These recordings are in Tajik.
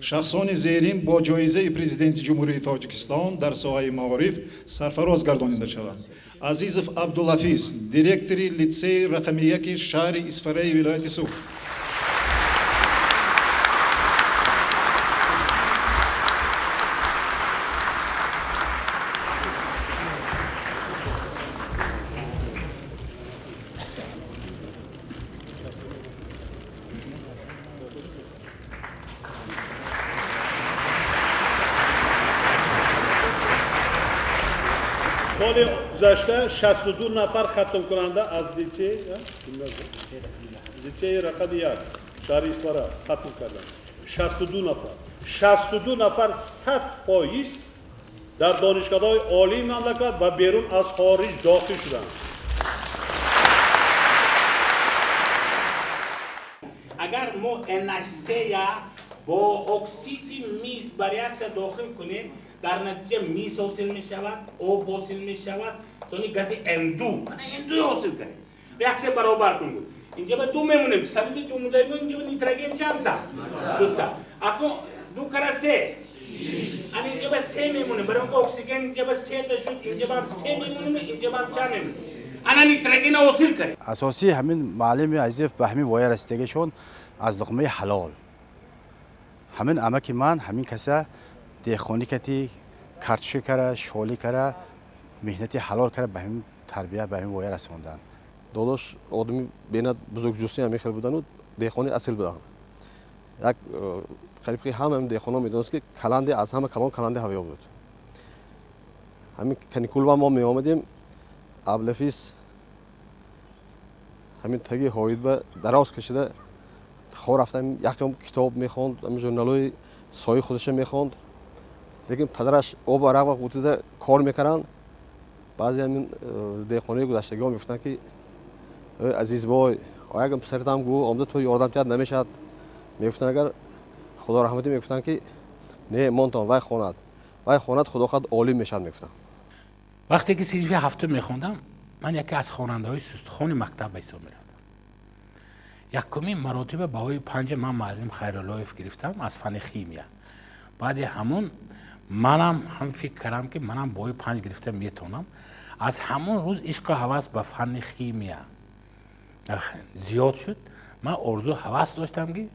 Шахсони зерин бо ҷоизаи Президенти Ҷумҳурии Тоҷикистон дар соҳаи маориф сарфароз гардонида шаванд. Азизов Абдулафиз, директори литсеи рақами яки шаҳри Исфараи вилояти Суғд. Соли гузашта 62 нафар хатмкунанда аз литсей, литсеи рақами 1 шаҳри Исфара хатм карданд. 62 нафар. 62 нафар 100% дар донишгоҳҳои олии мамлакат ва берун аз хориҷ дохил шуданд. Агар мо NH3 бо оксиди мис ба реаксия дохил кунем, дар натиҷа мис ҳосил мешавад, об ҳосил мешавад, сони гази N2, мана N2 ҳосил кардем. Реаксия баробар кунем. Инҷа ба ду мемонем. Сабаби ду мондаи мо инҷа ба нитроген чандта? Дута. Акнун ду кара се. Ана инҷа ба се мемонем. Барои он ки оксиген инҷа ба сета шуд, инҷа ба се мемонем, инҷа ба чанд мемонем. Ана нитроген ҳосил кардем. Асосии ҳамин муаллими Азизов ба ҳамин воя расидагишон аз луқмаи ҳалол. Ҳамин амаки ман ҳамин каса деҳқонӣ кати картошка кара, шолӣ кара, меҳнати ҳалол кара, ба ҳамин тарбия, ба ҳамин воя расонданд. Додош одами бенад бузургҷусӣ ҳамин хел будану деҳқони асил буданд. Як қариб ки ҳама деҳқонон медонист, ки каланде аз ҳама калон каланди ҳавё буд. Ҳамин каникулба мо меомадем, Аблафиз ҳамин таги ҳоидба дароз кашида хор рафта якам китоб мехонд, ҳамин журналҳои сои худаша мехонд. Лекин падараш об арақ ва қутида кор мекарданд. Баъзе ҳамин деҳқонои гузаштагиҳо мегуфтанд, ки Азизбой, ягам писаратам гӯ омда ту ёрдам тиҳад намешавад. Мегуфтанд, агар Худо раҳматӣ, мегуфтанд, ки не, монтон, вай хонад, вай хонад, Худо хоҳад, олим мешавад, мегуфтанд. Вақте ки синфи ҳафтум мехондам, ман яке аз хонандаҳои сустхони мактаб ба ҳисоб мерафтам. Якумин маротиба баҳои панҷа ман муаллим Хайруллоев гирифтам аз фанни химия. Баъди ҳамон манам ҳам фикр кардам, ки манам баҳои панҷ гирифта метавонам. Аз ҳамон рӯз ишқу ҳавас ба фанни химия зиёд шуд. Ман орзу ҳавас доштам, ки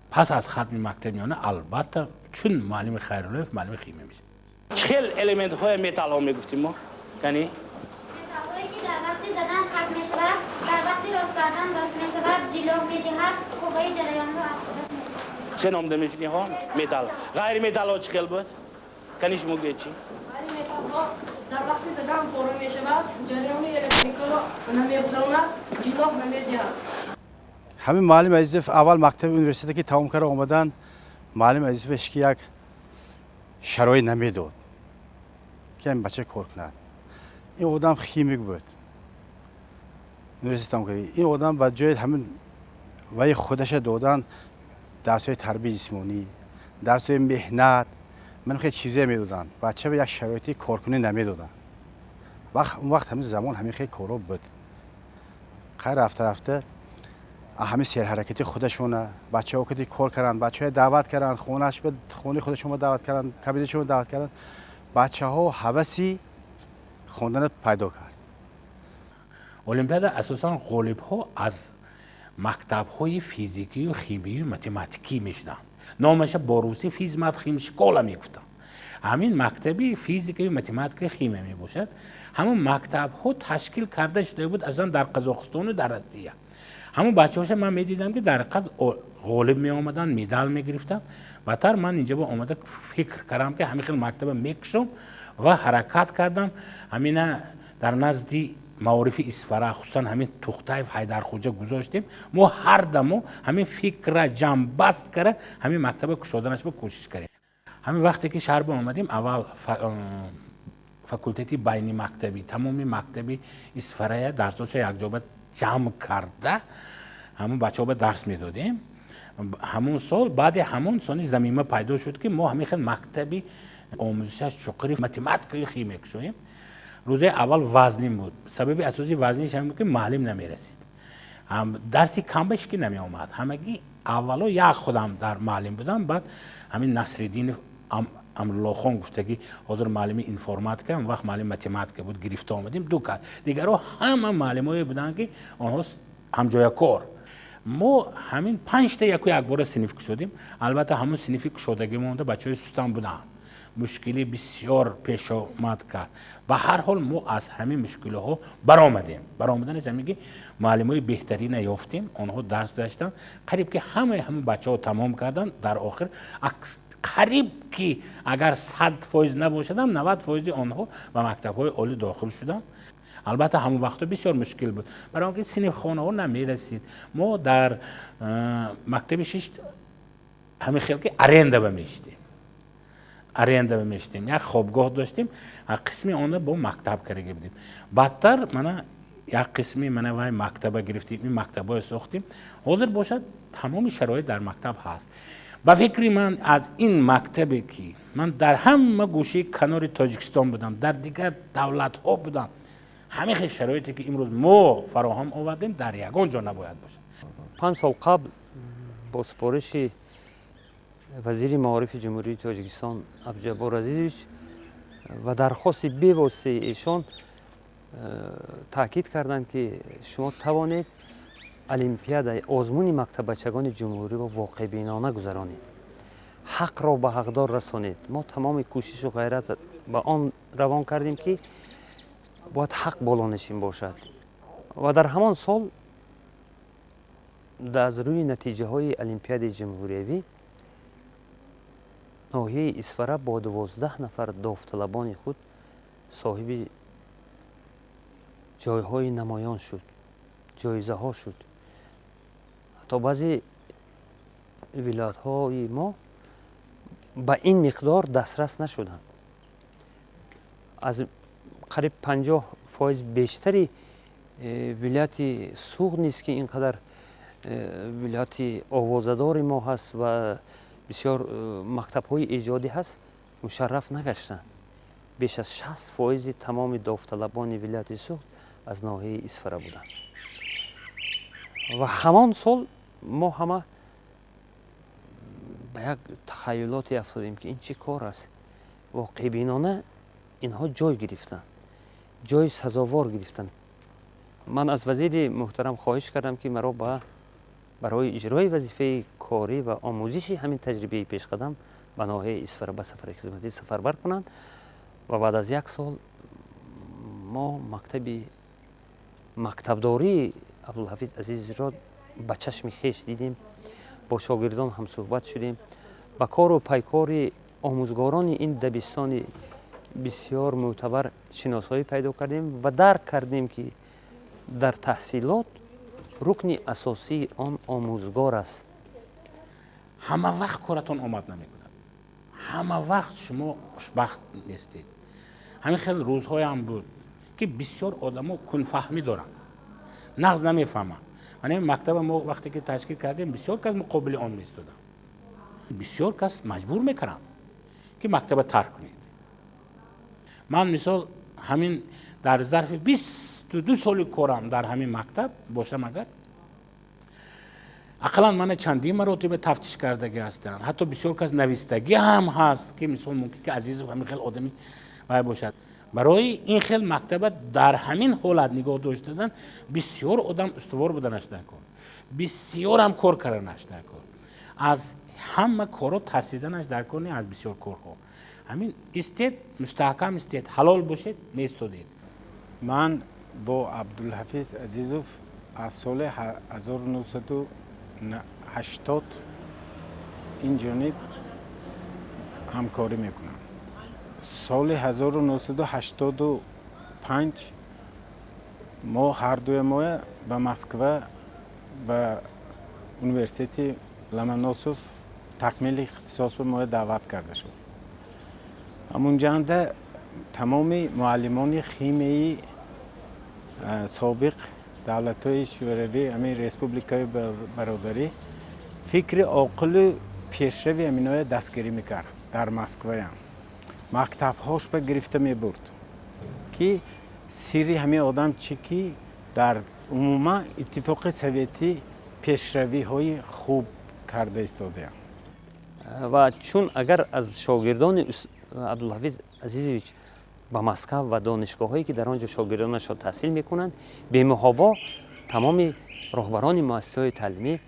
пас аз хатми мактаби миёна албатта чун муаллими Хайруллоев муаллими химия мешавам. Чӣ хел элементҳои металлҳо мегуфтим мо? Яъне металлҳое ки дар вақти задан қатъ мешавад, дар вақти рост кардан рост мешавад, ҷилоҳ медиҳад, қувваи ҷараёнро аз худаш медиҳад. Се ном мешуд инҳо металл. Ғайри металлҳо чӣ хел буд? Кани шумо гӯед чӣ? Ғайри металлҳо дар вақти задан пора мешавад, ҷараёни электрикиро намегузаронад, ҷилоҳ намедиҳад. Ҳамин муаллим Азизов аввал мактаби университете ки тамом карда омаданд, муаллим Азизов ҳеч ки як шароит намедод, ки ҳамин бача кор кунад. Ин одам химик буд, университет тамом кард. Ин одам ба ҷои ҳамин ваи худаша додан дарсҳои тарбияи ҷисмонӣ, дарсҳои меҳнат, ман хеле чизое медоданд. Бача ба як шароити коркунӣ намедоданд. Он вақт ҳамин замон ҳамин хеле корҳо буд. Хайр, рафта рафта ҳамин серҳаракати худашона бачаҳо ки кор карданд, бачаҳоя даъват карданд, хонааш хонаи худашонро даъват карданд, кабинетшонро даъват карданд, бачаҳо ҳаваси хонданро пайдо кард. Олимпиада асосан ғолибҳо аз мактабҳои физикию химию математикӣ мешуданд. Номаша бо русӣ физмат химшкола мегуфтанд. Ҳамин мактаби физикаю математикаи химия мебошад. Ҳамон мактабҳо ташкил карда шуда буд асосан дар Қазоқистону дар Россия. Ҳамон бачаҳоша ман медидам, ки дар ҳақиқат ғолиб меомаданд, медал мегирифтанд. Баъдтар ман инҷа омада фикр кардам, ки ҳамин хел мактаба мекушом ва ҳаракат кардам. Ҳамина дар назди маорифи Исфара, хусусан ҳамин Тухтаев Ҳайдархоҷа гузоштем. Мо ҳар дамо ҳамин фикрра ҷамъбаст карда, ҳамин мактаба кушоданашба кӯшиш кардем. Ҳамин вақте ки шаҳр омадем, аввал факултети байнимактабӣ, тамоми мактаби Исфарая дарсоша якҷоба ҷамъ карда, ҳамон бачаҳо ба дарс медодем. Ҳамон сол баъди ҳамон сони замима пайдо шуд, ки мо ҳамин хел мактаби омӯзишаш чуқури математикаю химия кушоем. Рӯзаи аввал вазнин буд. Сабаби асосии вазнинаш ҳамин буд, ки муаллим намерасид, дарси камба ҳеч ки намеомад, ҳамагӣ. Аввало як худам дар муаллим будам, баъд ҳамин Насриддинов Амруллохон гуфтагӣ, ҳозир муаллими информатика, он вақт муаллими математика буд, гирифта омадем, ду кас. Дигарҳо ҳама муаллимое буданд, ки онҳо ҳамҷоякор. Мо ҳамин панҷта яку якбора синф кушодем. Албатта, ҳамун синфи кушодагӣ монда, бачаҳои сустам буданд, мушкилӣ бисёр пешомад кард. Ба ҳар ҳол, мо аз ҳамин мушкилиҳо баромадем. Баромаданаш ҳамин ки муаллимои беҳтарина ёфтем, онҳо дарс доштанд. Қариб ки ҳамаи ҳамин бачаҳо тамом карданд. Дар охир қариб ки агар 100% набошадам, 90 фоизи онҳо ба мактабҳои олӣ дохил шуданд. Албатта, ҳамон вақтҳо бисёр мушкил буд, барои он ки синфхонаҳо намерасид. Мо дар мактаби шишт ҳамин хел ки аренда ба мешидем, аренда мешидем. Як хобгоҳ доштем, қисми онро бо мактаб карда будем. Баъдтар мана як қисми мана вай мактаба гирифтем, ин мактабҳое сохтем. Ҳозир бошад, тамоми шароит дар мактаб ҳаст. Ба фикри ман, аз ин мактабе ки ман дар ҳама гӯшаи канори Тоҷикистон будам, дар дигар давлатҳо будам, ҳамин хел шароите ки имрӯз мо фароҳам овардем, дар ягон ҷо набояд бошад. 5 сол қабл бо супориши вазири маорифи Ҷумҳурии Тоҷикистон Абдуҷаббор Азизович ва дархости бевоситаи эшон таъкид карданд, ки шумо тавонед олимпиада, озмуни мактаббачагони ҷумҳуриро воқеъбинона гузаронед, ҳақро ба ҳақдор расонед. Мо тамоми кӯшишу ғайрат ба он равон кардем, ки бояд ҳақ болонишин бошад. Ва дар ҳамон сол аз рӯи натиҷаҳои олимпиадаи ҷумҳуриявӣ ноҳияи Исфара бо 12 нафар довталабони худ соҳиби ҷойҳои намоён шуд, ҷоизаҳо шуд. Ҳатто баъзе вилоятҳои мо ба ин миқдор дастрас нашуданд. Аз қариб 50% бештари вилояти Суғд низ, ки ин қадар вилояти овозадори мо ҳаст ва бисёр мактабҳои эҷодӣ ҳаст, мушарраф нагаштанд. Беш аз 60 фоизи тамоми довталабони вилояти Суғд аз ноҳияи Исфара буданд. Ва ҳамон сол мо ҳама ба як тахаюлоте афтодем, ки ин чӣ кор аст. Воқеъбинона инҳо ҷой гирифтанд, ҷои сазовор гирифтанд. Ман аз вазири муҳтарам хоҳиш кардам, ки маро ба барои иҷрои вазифаи корӣ ва омӯзиши ҳамин таҷрибаи пешқадам ба ноҳияи Исфара ба сафари хизматӣ сафарбар кунанд. Ва баъд аз як сол мо мактаби мактабдории Абдулҳафиз Азизро ба чашми хеш дидем, бо шогирдон ҳамсӯҳбат шудем, ба кору пайкори омӯзгорони ин дабистони бисёр мӯътабар шиносоӣ пайдо кардем ва дарк кардем, ки дар таҳсилот рукни асосии он омӯзгор аст. Ҳама вақт коратон омад намекунад, ҳама вақт шумо хушбахт нестед. Ҳамин хел рӯзҳоям буд, ки бисёр одамо кунфаҳмӣ доранд, нағз намефаҳманд. Мана мактаба мо вақте ки ташкил кардем, бисёр кас муқобили он меистоданд, бисёр кас маҷбур мекарданд, ки мактаба тарк кунед. Ман мисол ҳамин дар зарфи 22 соли корам дар ҳамин мактаб бошам, агар ақаллан мана чандин маротиба тафтиш кардагӣ ҳастанд. Ҳатто бисёр кас навистагӣ ҳам ҳаст, ки мисол мумкин ки Азизов ҳамин хел одами вай бошад. Барои ин хел мактаба дар ҳамин ҳолат нигоҳ доштадан бисёр одам устувор буданаш дар кор, бисёрам кор карданаш дар кор, аз ҳама корҳо тарсиданаш дар кор не, аз бисёр корҳо ҳамин истед, мустаҳкам истед, ҳалол бошед, меистодед. Ман бо Абдулҳафиз Азизов аз соли 1980 ин ҷониб ҳамкорӣ мекунам. Соли 1985 мо ҳардуя моя ба Москва, ба университети Ломоносов такмили ихтисос ба моя даъват карда шуд. Ҳамунҷанда тамоми муаллимони химияи собиқ давлатҳои шӯравӣ, ҳамин республикаи бародарӣ, фикри оқилу пешрави ҳаминоя дастгирӣ мекард. Дар Москваям мактабҳош ба гирифта мебурд, ки сирри ҳамин одам чӣ, ки дар умуман Иттифоқи Советӣ пешравиҳои хуб. карда истодаям. Ва чун агар аз шогирдони Абдулҳафиз Азизович ба Москав ва донишгоҳҳое, ки дар он ҷо шогирдонашон таҳсил мекунанд, бемуҳобо тамоми роҳбарони муассисаҳои таълимӣ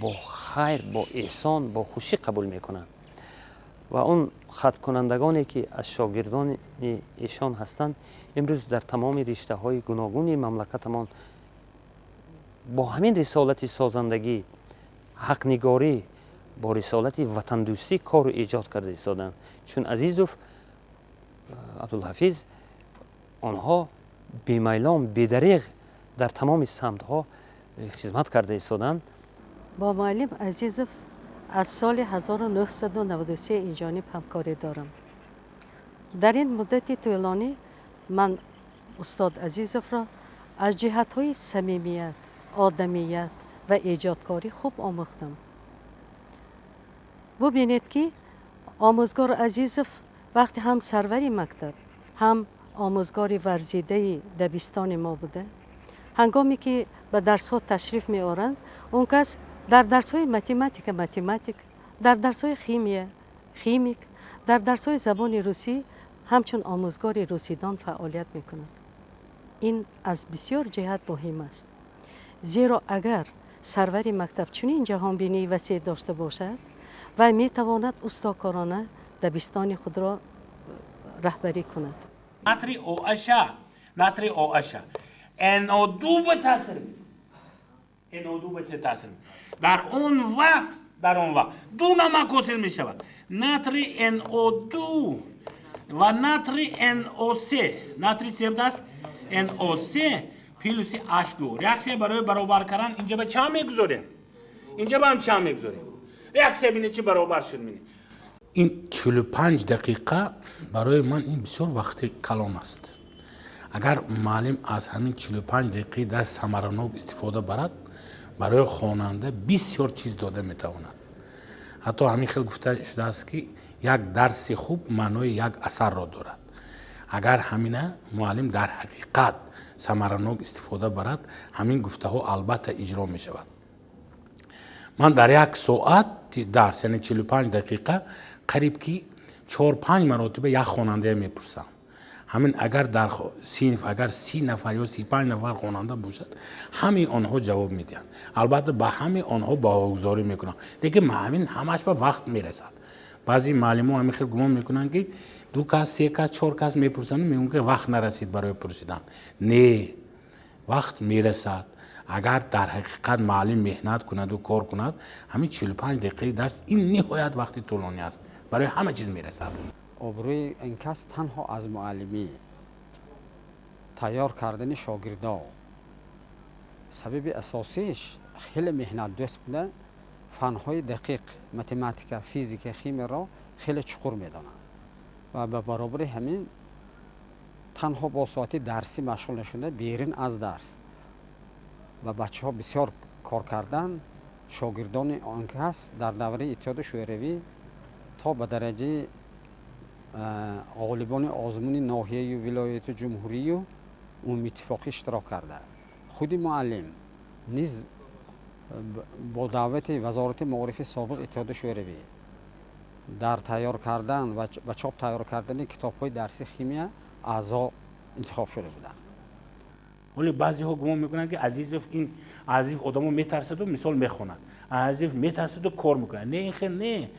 бо хайр, бо эҳсон, бо хушӣ қабул мекунанд. Ва он хаткунандагоне, ки аз шогирдони эшон ҳастанд, имрӯз дар тамоми риштаҳои гуногуни мамлакатамон бо ҳамин рисолати созандагӣ, ҳақнигорӣ, бо рисолати ватандӯстӣ кору эҷод карда истоданд. Чун Азизов Абдулҳафиз, онҳо бемайлон, бедареғ дар тамоми самтҳо хизмат карда истоданд. Бо муаллим Азизов аз соли 1993 инҷониб ҳамкорӣ дорам. Дар ин муддати тӯлонӣ ман устод Азизовро аз ҷиҳатҳои самимият, одамият ва эҷодкорӣ хуб омӯхтам. Бубинед, ки омӯзгор Азизов вақте ҳам сарвари мактаб, ҳам омӯзгори варзидаи дабистони мо буда, ҳангоме ки ба дарсҳо ташриф меоранд, он кас дар дарсҳои математика математик, дар дарсҳои химия химик, дар дарсҳои забони русӣ ҳамчун омӯзгори русидон фаъолият мекунад. Ин аз бисёр ҷиҳат муҳим аст, зеро агар сарвари мактаб чунин ҷаҳонбинии васеъ дошта бошад, вай метавонад устокорона дабистони худро раҳбарӣ кунад. Натрий ОАша, натрий ОАша NO2 ба таъсир, NO2 ба чӣ таъсир? Дар он вақт ду намак ҳосил мешавад: натрий NO2 ва натрий NO3. Натрий сердаст NO3 плюси H2. Реаксия барои баробар кардан инҷа ба чанд мегузорем, инҷа ба ҳам чанд мегузорем. Реаксия бинед, чӣ баробар шуд, бинед. Ин 45 дақиқа барои ман ин бисёр вақти калон аст. Агар муаллим аз ҳамин 45 дақиқаи дарс самаранок истифода барад, барои хонанда бисёр чиз дода метавонад. Ҳатто ҳамин хел гуфта шудааст, ки як дарси хуб маънои як асарро дорад. Агар ҳамина муаллим дар ҳақиқат самаранок истифода барад, ҳамин гуфтаҳо албатта иҷро мешавад. Ман дар як соати дарс, яъне 45 дақиқа, қариб ки чор панҷ маротиба як хонандая мепурсам. Ҳамин агар дар синф агар 30 нафар ё 35 нафар хонанда бошад, ҳамаи онҳо ҷавоб медиҳанд. Албатта, ба ҳамаи онҳо баҳогузорӣ мекунам, лекин ҳамин ҳамааш ба вақт мерасад. Баъзе муаллимо ҳамин хел гумон мекунанд, ки ду кас, се кас, чор кас мепурсанд, мегӯянд, ки вақт нарасид барои пурсидан. Не, вақт мерасад. Агар дар ҳақиқат муаллим меҳнат кунаду кор кунад, ҳамин 45 дақиқаи дарс ин ниҳоят вақти тӯлонӣ аст, барои ҳама чиз мерасад. Обрӯи ин кас танҳо аз муаллимӣ, тайёр кардани шогирдо. Сабаби асосиш хеле меҳнатдӯст буда, фанҳои дақиқ, математика, физика, химияро хеле чуқур медонад ва ба баробари ҳамин танҳо бо соати дарсӣ машғул нашуда, берун аз дарс ба бачаҳо бисёр кор кардан. Шогирдони он кас дар давраи Иттиҳоди Шӯравӣ то ба дараҷаи ғолибони озмуни ноҳияю вилояту ҷумҳурию умумиттифоқӣ иштирок карда. Худи муаллим низ бо даъвати Вазорати маорифи собиқ Иттиҳоди Шӯравӣ дар тайёр кардан ва ба чоп тайёр кардани китобҳои дарси химия аъзо интихоб шуда буданд. Ҳоле баъзеҳо гумон мекунанд, ки Азизов, ин Азизов одамо метарсаду мисол мехонад, Азизов метарсаду кор мекунад. Не, ин хел не.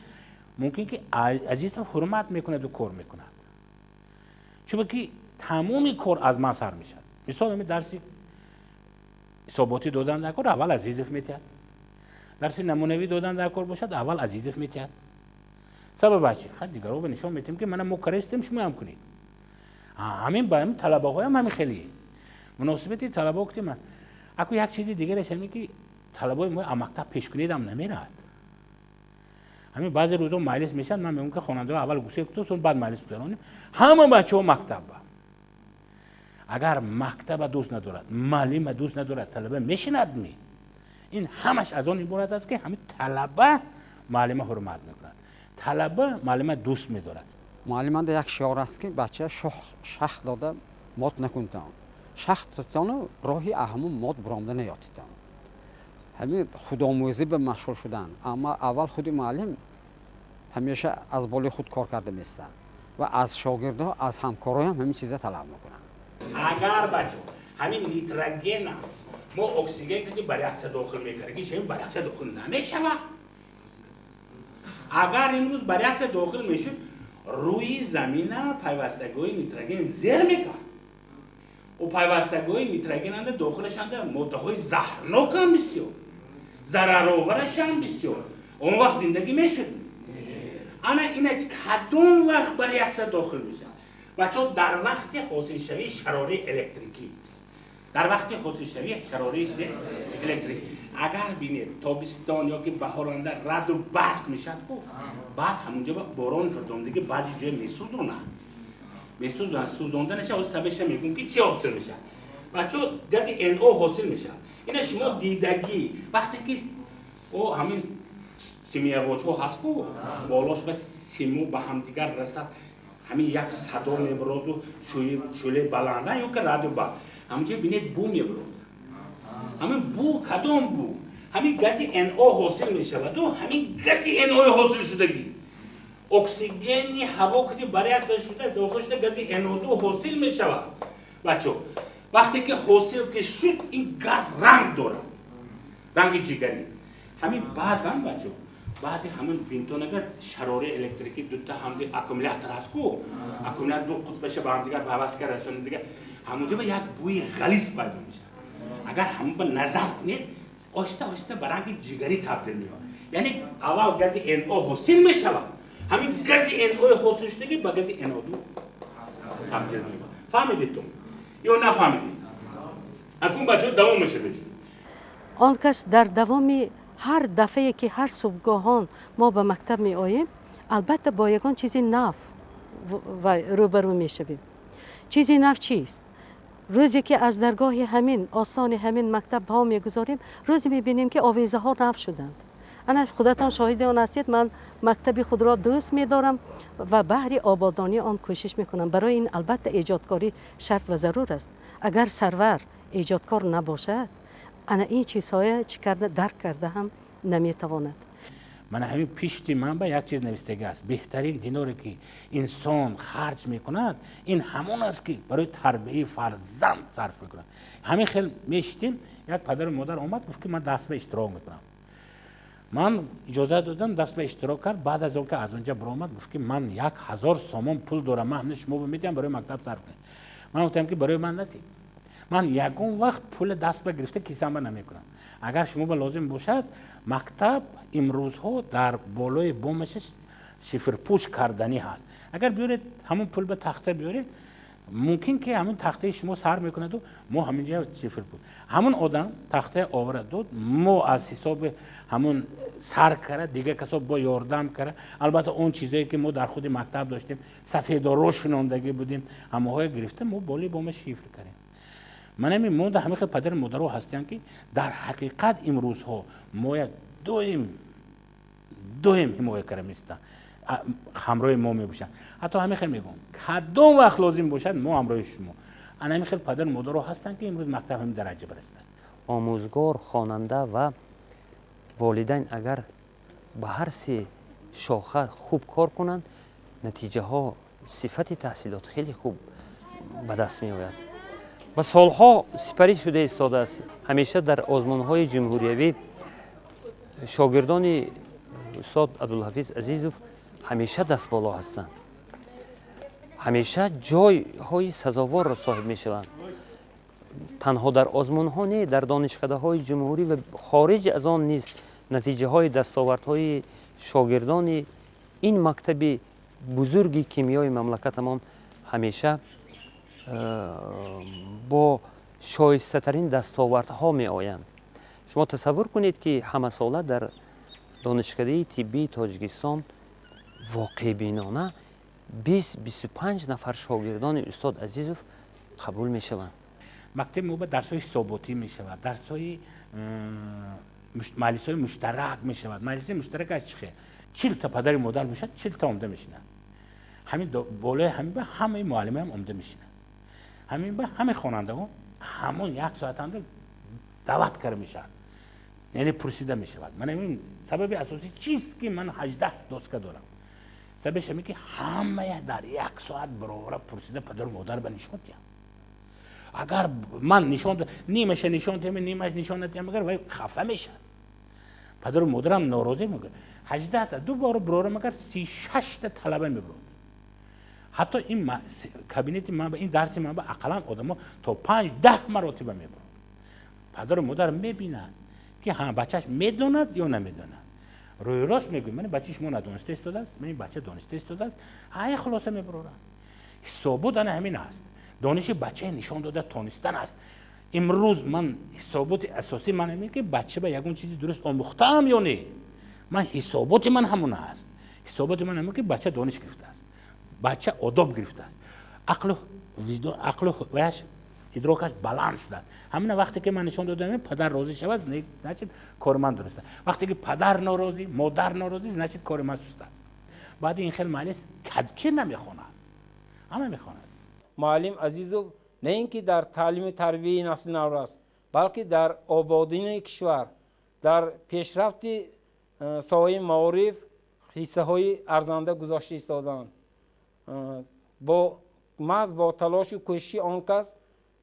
Мумкин ки Азизов ҳурмат мекунаду кор мекунад, чунки тамоми кор аз ман сар мешавад. Мисол, ҳами дарси ҳисоботӣ додан дар кор, аввал Азизов метиҳад. Дарси намунавӣ додан дар кор бошад, аввал Азизов метиҳад. Сабабаш чи? Дигарҳо нишон метиҳем, ки мана мо карестем, шумоам кунед ҳамин. Ба ҳамин талабаҳоям ҳамин хеле муносибати талабаҳо гуфтем. Аку як чизи дигараш ҳамин, ки талабаҳои мо а мактаб пешкунидам намеравад. Ҳамин баъзе рӯзо маҷлис мешавад, ман мегӯям, ки хонандаҳо аввал гусел куту, баъд маҷлис гузаронем. Ҳама бачаҳо мактабба. Агар мактаба дӯст надорад, муаллима дӯст надорад, талаба мешинад ми? Ин ҳамаш аз он иборат аст, ки ҳамин талаба муаллима ҳурмат мекунад, талаба муаллима дӯст медорад. Муаллиманда як шиор аст, ки бача шах дода мот накунтон, шах додтону роҳи аҳамун мот буромда наётитон. Ҳамин худомӯзӣ ба машғул шудан. Аммо аввал худи муаллим ҳамеша аз болои худ кор карда меистад ва аз шогирдҳо, аз ҳамкороям ҳамин чиза талаб мекунанд. Агар, бачо, ҳамин нитрогена мо оксиген ки ба реаксия дохил мекардем, шем ба реаксия дохил намешавад. Агар имрӯз ба реаксия дохил мешуд, рӯи замина пайвастагиҳои нитроген зер мекард. О пайвастагиҳои нитрогенанда дохилашанда моддаҳои заҳрнокам бисёр, зарароварашам бисёр. Он вақт зиндагӣ мешуд? Ана ина кадом вақт ба реаксия дохил мешавад, бачаҳо? Дар вақти ҳосилшавии шарораи электрикӣ, дар вақти ҳосилшавии шарораи электрикӣ. Агар бинед, тобистон ё ки баҳоранда раъду барқ мешавад ку, баъд ҳамунҷо борон фирдондагӣ баъзи ҷоя месӯзонад, месӯзонад. Сӯзонда наша, сабаша мегӯм, ки чӣ ҳосил мешавад, бачаҳо. Гази НО ҳосил мешавад. Ина шумо дидагӣ, вақте ки о ҳамин семиягоҷҳо ҳаст ку, болош ба симу ба ҳамдигар расад, ҳамин як садо мебароду, шӯлаи баланда ё ки раъду барқ, ҳамунҷо бинед, бӯ мебарод. Ҳамин бӯ кадом бӯ? Ҳамин гази НО ҳосил мешаваду ҳамин гази НО ҳосил шудагӣ оксигени ҳаво ки ба реаксия шуда дохил шуда, гази НО2 ҳосил мешавад. Бачо, вақте ки ҳосил ки шуд, ин газ ранг дорад, ранги ҷигарӣ. Ҳамин баъзан, бачо, баъзе ҳамин винтон агар шарораи электрикӣ дута ҳамди аккумулятор ҳаст ку, аккумулятор ду қутбаша ба ҳамдигар пайваст карда расонид, дигар ҳамонҷо ба як бӯи ғализ пайдо мешавад. Агар ҳамон ба назар кунед, оҳиста оҳиста ба ранги ҷигарӣ табдил меёбад. Яъне аввал гази НО ҳосил мешавад, ҳамин гази НО ҳосил шудагӣ ба гази НО2 табдил меёбад. Фаҳмидед ту ё нафаҳмидед? Акун, бачаҳо, давом мешавед. Он кас дар давоми ҳар дафъае ки ҳар субҳгоҳон мо ба мактаб меоем, албатта бо ягон чизи нав рӯбарӯ мешавем. Чизи нав чист? Рӯзе ки аз даргоҳи ҳамин остони ҳамин мактаб ҳо мегузорем, рӯзе мебинем, ки овезаҳо нав шуданд. Ана худатон шоҳиди он ҳастед. Ман мактаби худро дӯст медорам ва баҳри ободонии он кӯшиш мекунам. Барои ин албатта эҷодкорӣ шарт ва зарур аст. Агар сарвар эҷодкор набошад, ана ин чизҳоя чӣ карда дарк карда ҳам наметавонад. Мана ҳамин пишти ман ба як чиз навистага аст: беҳтарин диноре ки инсон харҷ мекунад, ин ҳамон аст, ки барои тарбияи фарзанд сарф мекунад. Ҳамин хел мешитем, як падару модар омад, гуфт, ки ман дарс ба иштирок мекунам. Ман иҷозат додам, дарс ба иштирок кард. Баъд аз он ки аз онҷа баромад, гуфт, ки ман 1000 сомон пул дорам, ман ҳамин шумо медиҳам, барои мактаб сарф кунед. Ман гуфтам, ки барои ман натед, ман ягон вақт пули даст ба гирифта кисамба намекунам. Агар шумо ба лозим бошад, мактаб имрӯзҳо дар болои бомаша шифрпӯш карданӣ ҳаст. Агар биёред, ҳамон пул ба тахта биёред, мумкин ки ҳамон тахтаи шумо сар мекунаду мо ҳаминҷа шифрпӯш. Ҳамон одам тахтаи овара дод, мо аз ҳисоби ҳамон сар кара, дигар касо бо ёрдам кара. Албатта, он чизое ки мо дар худи мактаб доштем, сафедоро шинондагӣ будем, ҳамаҳое гирифта, мо болои бома шифр кардем. Манами мо дар ҳамин хел падару модаро ҳастем, ки дар ҳақиқат имрӯзҳо моя доим доим ҳимоя карда местанд, ҳамроҳи мо мебошанд. Ҳатто ҳамин хел мегӯм, кадом вақт лозим бошад, мо ҳамроҳи шумо. Ана ҳамин хел падару модаро ҳастанд, ки имрӯз мактаб ҳамин дараҷа барасидааст. Омӯзгор, хонанда ва волидайн агар ба ҳар се шоха хуб кор кунанд, натиҷаҳо, сифати таҳсилот хеле хуб ба даст меояд ва солҳо сипарӣ шуда истодааст. Ҳамеша дар озмунҳои ҷумҳуриявӣ шогирдони устод Абдулҳафиз Азизов ҳамеша дастболо ҳастанд, ҳамеша ҷойҳои сазоворро соҳиб мешаванд. Танҳо дар озмунҳо не, дар донишкадаҳои ҷумҳурӣ ва хориҷ аз он низ натиҷаҳои дастовардҳои шогирдони ин мактаби бузурги кимиёи мамлакатамон ҳамеша бо шоистатарин дастовардҳо меоянд. Шумо тасаввур кунед, ки ҳамасола дар Донишкадаи тиббии Тоҷикистон воқеъбинона 20-25 нафар шогирдони устод Азизов қабул мешаванд. Мактаби мо ба дарсҳои ҳисоботӣ мешавад, дарсҳои маҷлисҳои муштарак мешавад. Маҷлиси муштарак аз чӣ хел? 40 та падари модар бошад, 40 та омда мешинанд. Ҳамин болои ҳамин ба ҳамаи муаллимаам омда мешинанд, ҳамин ба ҳамаи хонандагон ҳамон як соатанда даъват карда мешавад. Яъне пурсида мешавад. Ман ҳамин сабаби асосӣ чист, ки ман 18 доска дорам? Сабабаш ҳамин, ки ҳамая дар як соат баровара пурсида, падару модар ба нишон диҳам. Агар ман нишон нимаша нишон диҳам, нимаш нишон надиҳам, агар вай хафа мешавад, падару модарам норозӣ мекунад. 18та ду бор бирорам, агар 36та талаба мебурод. Ҳатто ин кабинети ман, ин дарси ман ба ақаллан одамо то 5-10 маротиба мебурод. Падару модар мебинад, ки ҳа, бачааш медонад ё намедонад. Рӯи рост мегӯем: ман бачаи шумо надониста истодааст, ман бача дониста истодааст. Ҳай, хулоса мебурорам. Ҳисобот ана ҳамин аст, дониши бачаи нишон дода тонистан аст. Имрӯз ман ҳисоботи асосии ман ҳамин, ки бача ба ягон чизи дуруст омӯхтаам ё не. Ман ҳисоботи ман ҳамон аст. Ҳисоботи ман ҳамин, ки бача дониш гирифтааст, бача одоб гирифтааст, ақлу виҷдон, ақлу ваяш, идрокаш баланд шудааст. Ҳамина вақте ки ман нишон додам, падар розӣ шавад, значит, кори ман дуруст аст. Вақте ки падар норозӣ, модар норозӣ, значит, кори ман суст аст. Баъди ин хел маънист, ки намехонад, ҳама мехонад. Муаллим Азизов на ин ки дар таълими тарбияи насли навраст, балки дар ободии кишвар, дар пешрафти соҳаи маориф ҳиссаҳои арзанда гузошта истодаанд. Бо маҳз бо талошу кӯшиши он кас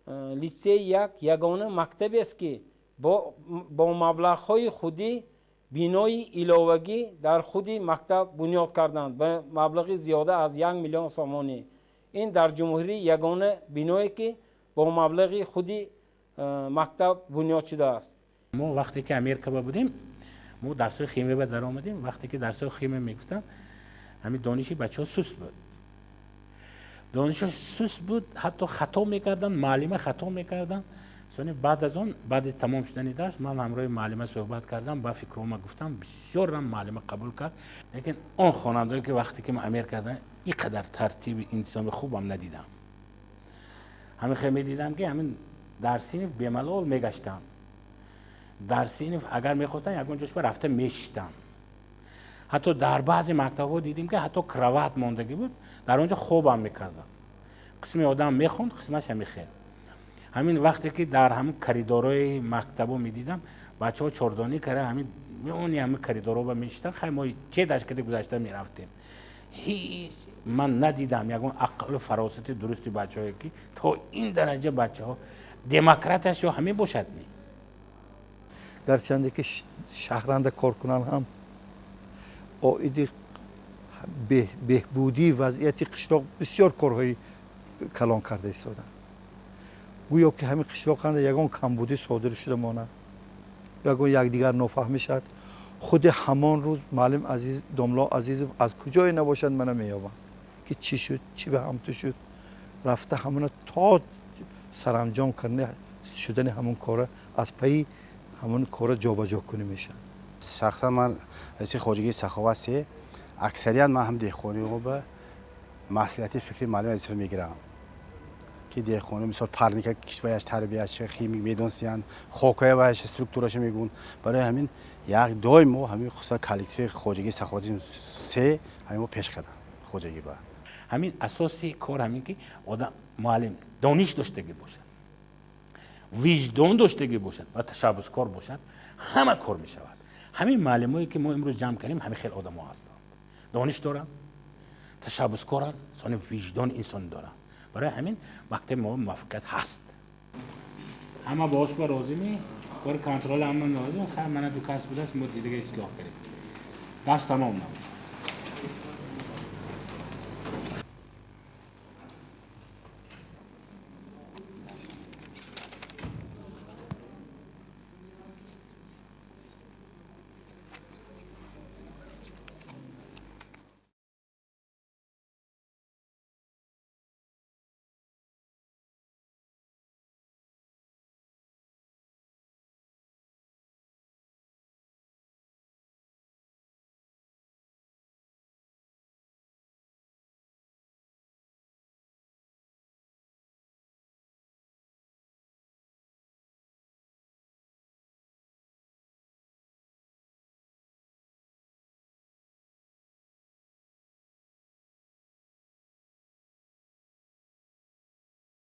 литсеи як ягона мактабест, ки бо маблағҳои худӣ бинои иловагӣ дар худи мактаб бунёд карданд ба маблағи зиёда аз 1 миллион сомонӣ. Ин дар ҷумҳурӣ ягона биное, ки бо маблағи худи мактаб бунёд шудааст. Мо вақте ки Америка ба будем, мо дарсҳои химия ба даромадем. Вақте ки дарсҳои химия мегуфтанд, ҳамин дониши бачаҳо суст буд, донишо суст буд, ҳатто хато мекарданд, муаллима хато мекарданд. Сони баъд аз он, баъди тамом шудани дарс, ман ҳамроҳи муаллима суҳбат кардам, ба фикрҳома гуфтам, бисёрам муаллима қабул кард. Лекин он хонандае, ки вақте ки ман Америка кардам, ин қадар тартиби интизоми хубам надидам. Ҳамин хел медидам, ки ҳамин дар синф бемалол мегаштам, дар синф агар мехостам, ягон ҷош рафта мешиштам. Ҳатто дар баъзе мактабҳо дидем, ки ҳатто кровать мондагӣ буд, дар он ҷо хобам мекардам. Қисми одам мехонд, қисмаш ҳамин хел. Ҳамин вақте ки дар ҳамин коридорҳои мактабо медидам, бачаҳо чорзонӣ карда, ҳамин миёни ҳамин коридорҳо ба мешиштан. Хай, мо чедаш каде гузашта мерафтем. Ҳеҷ ман надидам ягон ақлу фаросати дурусти бачаҳое, ки то ин дараҷа бачаҳо демократияш ё ҳамин бошад ми. Гарчанде ки шаҳранда кор кунанд ҳам, оиди беҳбудии вазъияти қишлоқ бисёр корҳои калон карда истоданд. Гӯё ки ҳамин қишлоқанда ягон камбудӣ содир шуда монад, ягон якдигар нофаҳмӣ шавад, худи ҳамон рӯз муаллим Азиз, домло Азизов аз куҷое набошад, мана меёбам, ки чӣ шуд, чӣ ба ҳамту шуд, рафта ҳамона то саранҷом карда шудани ҳамон кора, аз пайи ҳамон кора ҷобаҷо кунӣ мешавад. Шахсан ман раиси хоҷагии Саховат се, аксарият ман ҳам деҳқониҳо ба маслиҳати фикри муаллим Азизов мегирам, ки деҳқони мисол парника киштваяш, тарбияш, химик медонистиянд, хокая ваяш, структураша мегӯн. Барои ҳамин як доим мо ҳамин, хусусан коллективи хоҷагии Саховати се, ҳамин мо пеш кардам хоҷагӣ ба. Ҳамин асоси кор ҳамин, ки одам, муаллим дониш доштагӣ бошад, виҷдон доштагӣ бошад ва ташаббускор бошад, ҳама кор мешавад. Ҳамин муаллимое, ки мо имрӯз ҷамъ кардем, ҳамин хел одамо ҳастанд: дониш доранд, ташаббускоранд, сони виҷдони инсонӣ доранд. Барои ҳамин мактаби мо муваффақият ҳаст. Ҳама бош ба розимӣ, кори контрол ҳама розим. Хай, мана ду кас будааст, мо дига ислоҳ кардем. Дарс тамом.